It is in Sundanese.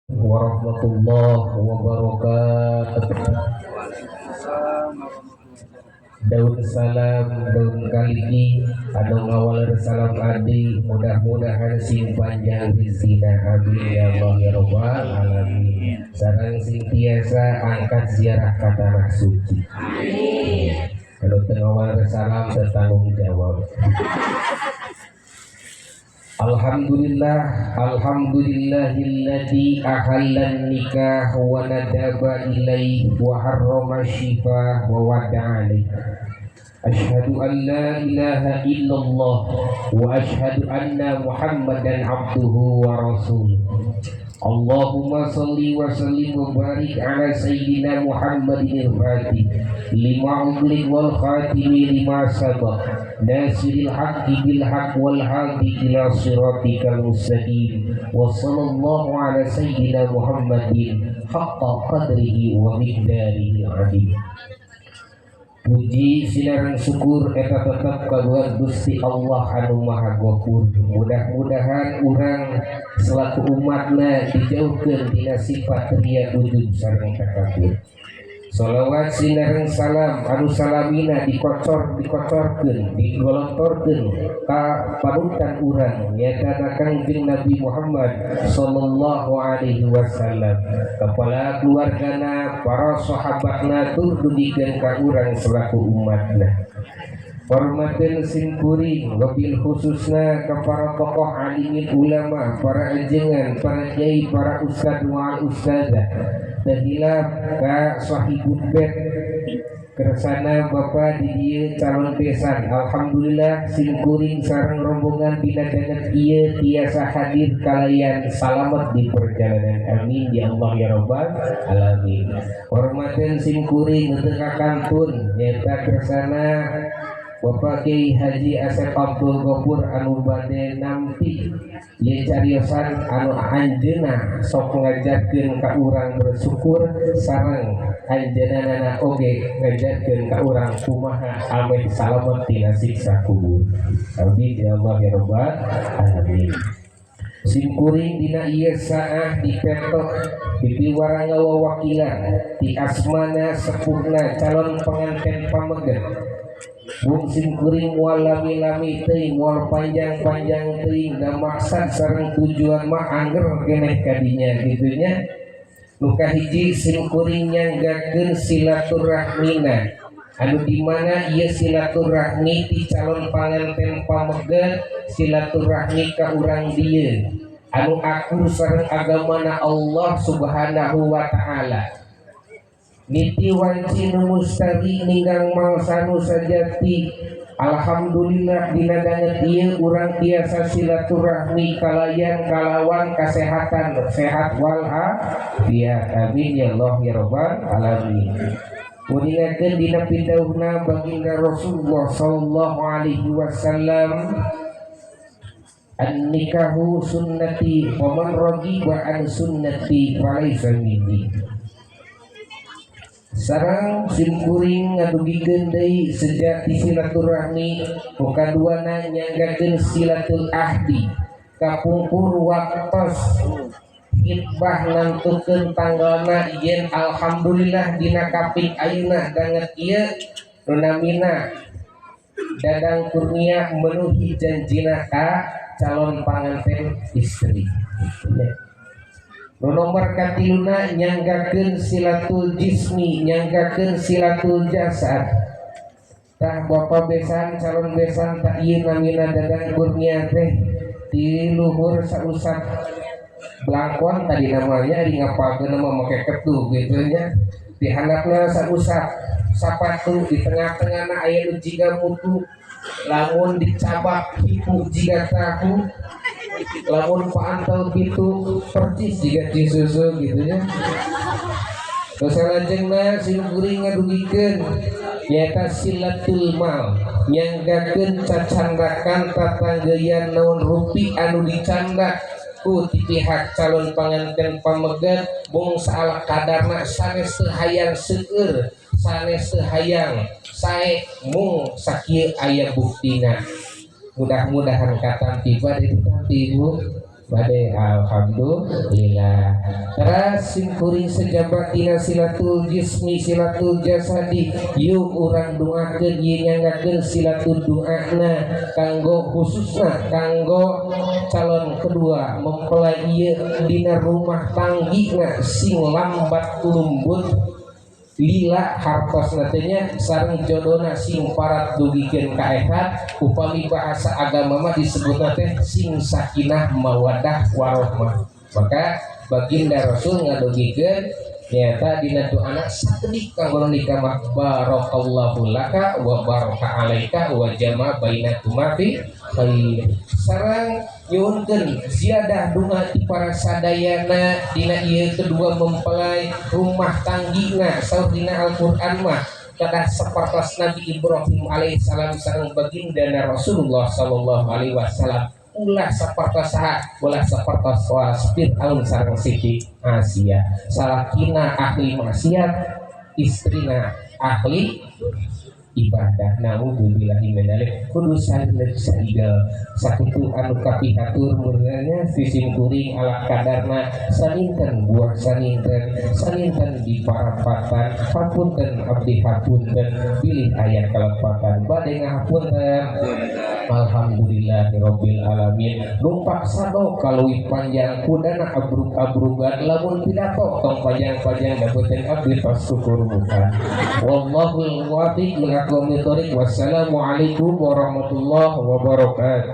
Warahmatullahi wabarakatuh. Daun salam, daun kaliki anu ngawaler salam adi, mudah-mudahan sing panjang rizkina, amin ya Allah ya robbal alamin, sareng sing tiasa angkat ziarah ka tanah suci. Kalau teu ngawaler salam, tanggung jawab. Alhamdulillah, alhamdulillahilladzi ahallan nikah wa nadaba ilaih wa harrama syifah wa wada'a alaih. Asyhadu an la ilaha illallah wa asyhadu anna Muhammadan abduhu wa rasuluh. Allahumma salli wa sallim wa barik ala sayyidina Muhammadin al-Fatih lima ughliq wal khatimi lima sabaq nasiril haqqi bil haqq wal hadi ila siratikal mustaqim wa sallallahu ala sayyidina Muhammadin haqqa qadrihi wa miqdarihi al-azim. Puji sinareng syukur eta tetep kagungan Gusti Allah anu Maha Ghafur. Mudah-mudahan urang selaku umatna dijauhkeun tina sifat riya, ujub sareng takabur. Salawat sinareng salam anu salamina dikocor dikocorkeun, digolontorkeun ka panutan urang, nyaeta Kangjeng Nabi Muhammad sallallahu alaihi wasallam, kepala keluargana, para sahabatna, tur dugikeun ka urang selaku umatna. Hormatin simkuring, wabil khususna ke para tokoh alimin ulama, para ajengan, para kiai, para ustad wal ustazah. Teu hilap ka sahibul bait, kersana Bapak di dieu calon besan. Alhamdulillah, simkuring sareng rombongan dina danget ieu tiasa hadir kalayan salamet di perjalanan. Amin ya Allah ya robbal alamin. Hormatin simkuring teu kantun, nyaeta kersana Bapak Kiai Haji Asep Abdul Ghafur anu bade nampi ieu cariosan, anu anjeunna sok ngajarkeun ka urang bersyukur, sareng anjeunna oge ngajarkeun ka urang kumaha ameh salamet tina siksa kubur. Amin ya Allah ya robbal alamin. Simkuring dina ieu saah dipetok dipiwarang wawakilan ti asmana sepuhna calon pengantin pameget. Bung simkuring moal lami-lami teuing, moal panjang-panjang teuing, da maksad sareng tujuan mah angger keneh kadinya kitu nya. Nu kahiji, simkuring nyanggakeun silaturahmina, anu di mana ieu silaturahmi ti calon panganten pameget silaturahmi ka urang dieu anu akur sareng agamana Allah Subhanahu wa taala, niti wanci nu mustari ninggang mangsa nu sajati. Alhamdulillah, dina danget ieu urang tiasa silaturahmi kalayan kalawan kasehatan, sehat wal afiat. Amin ya Allah ya robbal alamin. Muningakeun dina pidauhna baginda Rasulullah sallallahu alaihi wasallam, "An-nikahu sunnati wa man raghiba an sunnati falaisa minni." Sareng simkuring ngadugikeun deui sejati silaturahmi nu kaduana, nyanggakeun silatul ahdi. Kapungkur waktos khitbah nantukeun tanggalna, yen alhamdulillah dina kaping ayeuna danget ieu nu namina Dadang Kurnia menuhi janjina ka calon panganten istri. Nu nomor katiluna, nyanggakeun silatul jismi, nyanggakeun silatul jasad. Tah, bapak besan, calon besan, tak ieu namina Dadang Kurnia teh di luhur sausap belangkon tadi namanya di ngapalkeun nama make ketu gitu nya, di handapna sausap sapatu, di tengah-tengahna aya nu jiga mutu, lamun dicabak hipu jiga tahu, lamun paantel gitu percis jiga cisusu gitu nya. Terus salajengna simkuring ngadugikeun nyaeta silatul mal, nyanggakeun cacandakan tatanggeyan naon rupi anu dicandak ku ti pihak calon panganten pameget, mung saala kadarna, sanes teu hayang seueur, sanes teu hayang sae, mung sakieu aya buktina. Mudah-mudahan katampi. Bade ditampi, Ibu? Bade, alhamdulillah. Teras simkuring sejabat dina silatul jismi, silatul jasadi. Yuk urang doakeun ieu, nyanggakeun silatul doana kanggo, khususna kanggo calon kedua mempelai ieu dina rumah tanggina sing lambat lumbut lila hartos nantinya, sareng jodona sing parat dugikeun ka akhirat. Upami bahasa agama mah disebutna teh sing sakinah, mawadah, warohmah. Maka baginda Rasul ngadugikeun nyata dina doana sakedik kanggo nikah mah barakallahu laka wa baraka alaika wa jama bainakuma fi khair. Sareng nyuhunkeun ziyadah doa ti para sadayana dina ieu kedua mempelai rumah tanggina. Saur dina Al-Qur'an mah kedah sapertos Nabi Ibrahim alaihissalam sareng baginda Rasulullah sallallahu alaihi wasallam, ulah sapertos saha, ulah sapertos was Fir'aun sareng Siti Asia, salakina ahli maksiat, istrina ahli ibadah. Naudzubillahi min dzalik. Kudu saling saigel. Sakitu anu kapihatur meureunnya sim kuring ala kadarna. Saninten buah saninten, saninten di parapatan. Hapunten, abdi hapunten bilih aya kalepatan. Bade ngahapunten. Alhamdulillahirabbil alamin. Numpak sado kaleuwih panjang, kudana abrug-abrugan. Lamun pidato tong panjang-panjang, dapeutkeun abdi tos syukur bukan. Wallahul muwaffiq li aqwamit thoriq. Wassalamualaikum warahmatullahi wabarakatuh.